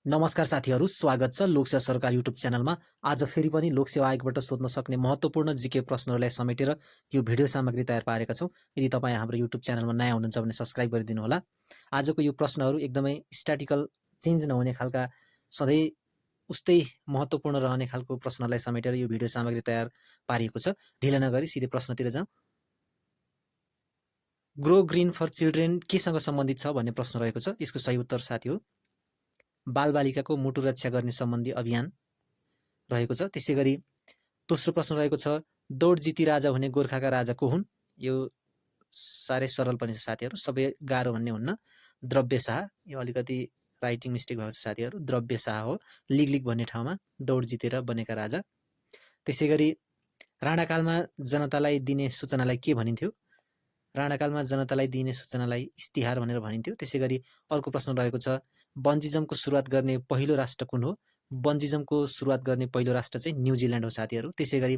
नमस्कार साथीहरू, स्वागत छ लोकसेवा सरकार युट्युब च्यानलमा। आज फेरि पनि लोकसेवा आयोगबाट सोध्न सक्ने महत्त्वपूर्ण जीके प्रश्नहरूलाई समेटेर यो भिडियो सामग्री तयार पारेका छौँ। यदि तपाईँ हाम्रो युट्युब च्यानलमा नयाँ हुनुहुन्छ भने सब्स्क्राइब गरिदिनु होला। आजको यो प्रश्नहरू एकदमै स्ट्याटिकल चेन्ज नहुने खालका सधैँ उस्तै महत्त्वपूर्ण रहने खालको प्रश्नलाई समेटेर यो भिडियो सामग्री तयार पारिएको छ। ढिला नगरी सिधै प्रश्नतिर जाउँ। ग्रो ग्रिन फर चिल्ड्रेन केसँग सम्बन्धित छ भन्ने प्रश्न रहेको छ। यसको सही उत्तर साथी हो बालबालिकाको मुटु रक्षा गर्ने सम्बन्धी अभियान रहेको छ। त्यसै गरी दोस्रो प्रश्न रहेको छ, दौड जिती राजा हुने गोर्खाका राजा को हुन्? यो साह्रै सरल पनि छ साथीहरू, सबै गाह्रो भन्ने हुन्न। द्रव्य शाह, यो अलिकति राइटिङ मिस्टेक भएको छ साथीहरू, द्रव्य शाह हो। लिगलिग भन्ने ठाउँमा दौड जितेर बनेका राजा। त्यसै गरी राणाकालमा जनतालाई दिने सूचनालाई के भनिन्थ्यो? राणाकालमा जनतालाई दिने सूचनालाई इस्तिहार भनेर भनिन्थ्यो। त्यसै गरी अर्को प्रश्न रहेको छ, बन्जिजमको सुरुवात गर्ने पहिलो राष्ट्र कुन हो? बन्जिजमको सुरुवात गर्ने पहिलो राष्ट्र चाहिँ न्युजिल्यान्ड हो साथीहरू। त्यसै गरी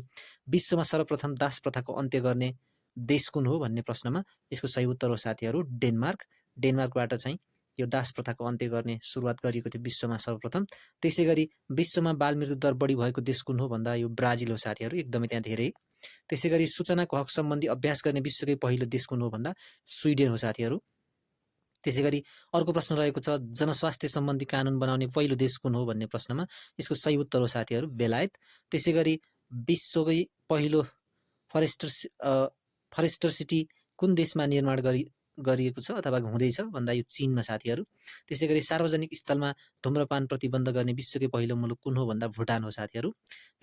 विश्वमा सर्वप्रथम दास प्रथाको अन्त्य गर्ने देश कुन हो भन्ने प्रश्नमा यसको सही उत्तर हो साथीहरू डेनमार्क। डेनमार्कबाट चाहिँ यो दास प्रथाको अन्त्य गर्ने सुरुवात गरिएको थियो विश्वमा सर्वप्रथम। त्यसै गरी विश्वमा बाल मृत्यु दर बढी भएको देश कुन हो भन्दा यो ब्राजिल हो साथीहरू, एकदमै त्यहाँ धेरै। त्यसै गरी सूचनाको हक सम्बन्धी अभ्यास गर्ने विश्वकै पहिलो देश कुन हो भन्दा स्विडेन हो साथीहरू। त्यसै गरी अर्को प्रश्न रहेको छ, जनस्वास्थ्य सम्बन्धी कानुन बनाउने पहिलो देश कुन हो भन्ने प्रश्नमा यसको सही उत्तर हो साथीहरू बेलायत। त्यसै गरी विश्वकै पहिलो फरेस्टर सिटी कुन देशमा निर्माण गरिएको छ अथवा हुँदैछ भन्दा यो चीनमा साथीहरू। त्यसै गरी सार्वजनिक स्थलमा धूम्रपान प्रतिबन्ध गर्ने विश्वकै पहिलो मुलुक कुन हो भन्दा भुटान हो साथीहरू।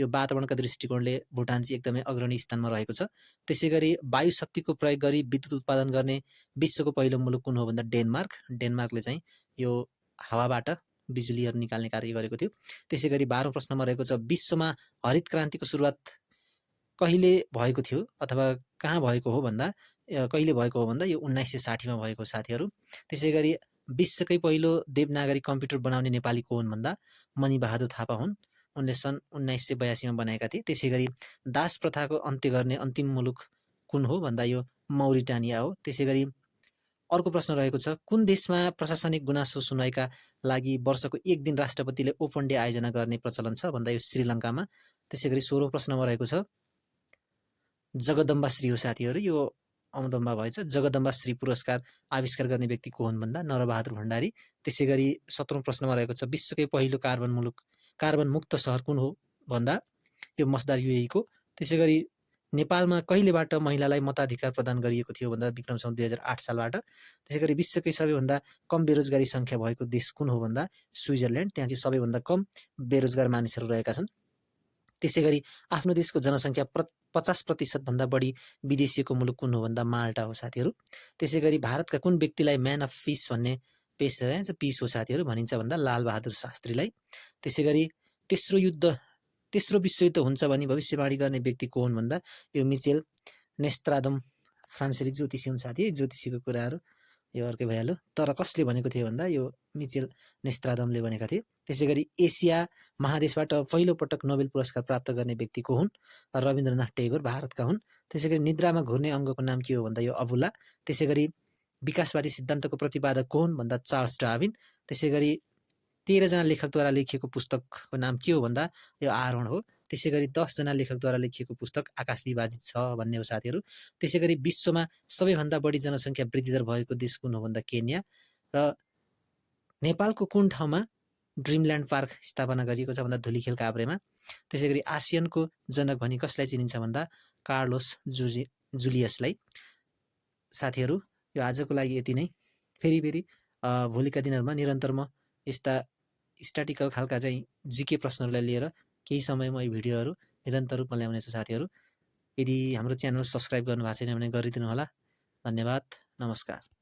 यो वातावरणका दृष्टिकोणले भुटान चाहिँ एकदमै अग्रणी स्थानमा रहेको छ। त्यसै गरी वायु शक्तिको प्रयोग गरी विद्युत उत्पादन गर्ने विश्वको पहिलो मुलुक कुन हो भन्दा डेनमार्क। डेनमार्कले चाहिँ यो हावाबाट बिजुलीहरू निकाल्ने कार्य गरेको थियो। त्यसै गरी 12औं प्रश्नमा रहेको छ, विश्वमा हरित क्रान्तिको सुरुवात कहिले भएको थियो अथवा कहाँ भएको हो भन्दा कहिले भएको हो भन्दा यो 1960मा भएको साथीहरू। त्यसै गरी विश्वकै पहिलो देवनागरी कम्प्युटर बनाउने नेपाली को हुन् भन्दा मणिबहादुर थापा हुन्। उनले सन् 1982मा बनाएका थिए। त्यसै गरी दास प्रथाको अन्त्य गर्ने अन्तिम मुलुक कुन हो भन्दा यो मौरिटानिया हो। त्यसै गरी अर्को प्रश्न रहेको छ, कुन देशमा प्रशासनिक गुनासो सुनवाईका लागि वर्षको एक दिन राष्ट्रपतिले ओपन डे आयोजना गर्ने प्रचलन छ भन्दा यो श्रीलङ्कामा। त्यसै गरी 16औं प्रश्नमा रहेको छ, जगदम्बाश्री हो साथीहरू, यो औदम्बा भएछ। जगदम्बाश्री पुरस्कार आविष्कार गर्ने व्यक्ति को हुन् भन्दा नरबहादुर भण्डारी। त्यसै गरी 17औं प्रश्नमा रहेको छ, विश्वकै पहिलो कार्बन मुक्त सहर कुन हो भन्दा यो मसदार युएईको। त्यसै गरी नेपालमा कहिलेबाट महिलालाई मताधिकार प्रदान गरिएको थियो भन्दा विक्रमसम्वत 2008 सालबाट। त्यसै गरी विश्वकै सबैभन्दा कम बेरोजगारी सङ्ख्या भएको देश कुन हो भन्दा स्विजरल्यान्ड। त्यहाँ चाहिँ सबैभन्दा कम बेरोजगार मानिसहरू रहेका छन्। त्यसै गरी आफ्नो देशको जनसङ्ख्या 50% भन्दा बढी विदेशीको मुलुक कुन हो भन्दा माल्टा हो साथीहरू। त्यसै गरी भारतका कुन व्यक्तिलाई म्यान अफ पिस भन्ने पिस हो साथीहरू भनिन्छ भन्दा लालबहादुर शास्त्रीलाई। त्यसै गरी तेस्रो विश्वयुद्ध हुन्छ भने भविष्यवाणी गर्ने व्यक्ति को हुन् भन्दा यो मिचेल नेस्त्रादम। फ्रान्सेली ज्योतिषी हुन् साथी, ज्योतिषीको कुराहरू यो अर्कै भइहाल्यो। तर कसले भनेको थियो भन्दा यो मिचेल नेस्त्रादमले भनेका थिए। त्यसै गरी एसिया महादेशबाट पहिलो पटक नोबेल पुरस्कार प्राप्त गर्ने व्यक्ति को हुन्? रविन्द्रनाथ टेगोर भारतका हुन्। त्यसै गरी निद्रामा घुर्ने अङ्गको नाम के हो भन्दा यो अबुला। त्यसै गरी विकासवादी सिद्धान्तको प्रतिपादक को हुन् भन्दा चार्ल्स डार्विन। त्यसै गरी 13 जना लेखकद्वारा लेखिएको पुस्तकको नाम के हो भन्दा यो आरोहण हो। त्यसै गरी 10 जना लेखकद्वारा लेखिएको पुस्तक आकाश विभाजित छ भन्ने हो साथीहरू। त्यसै गरी विश्वमा सबैभन्दा बढी जनसङ्ख्या वृद्धिदर भएको देश कुन हो भन्दा केन्या। र नेपालको कुन ठाउँमा ड्रिमल्यान्ड पार्क स्थापना गरिएको छ भन्दा धुलीखेल काभ्रेमा। त्यसै गरी आसियनको जनक भनी कसलाई चिनिन्छ भन्दा कार्लोस जुलियसलाई। साथीहरू, यो आजको लागि यति नै। फेरि भोलिका दिनहरूमा निरन्तर म यस्ता स्ट्याटिकल खालका चाहिँ जीके प्रश्नहरूलाई लिएर केही समयमा यो भिडियोहरू निरन्तर रूपमा ल्याउनेछु साथीहरू। यदि हाम्रो च्यानल सब्स्क्राइब गर्नु भएको छैन भने गरिदिनु होला। धन्यवाद, नमस्कार।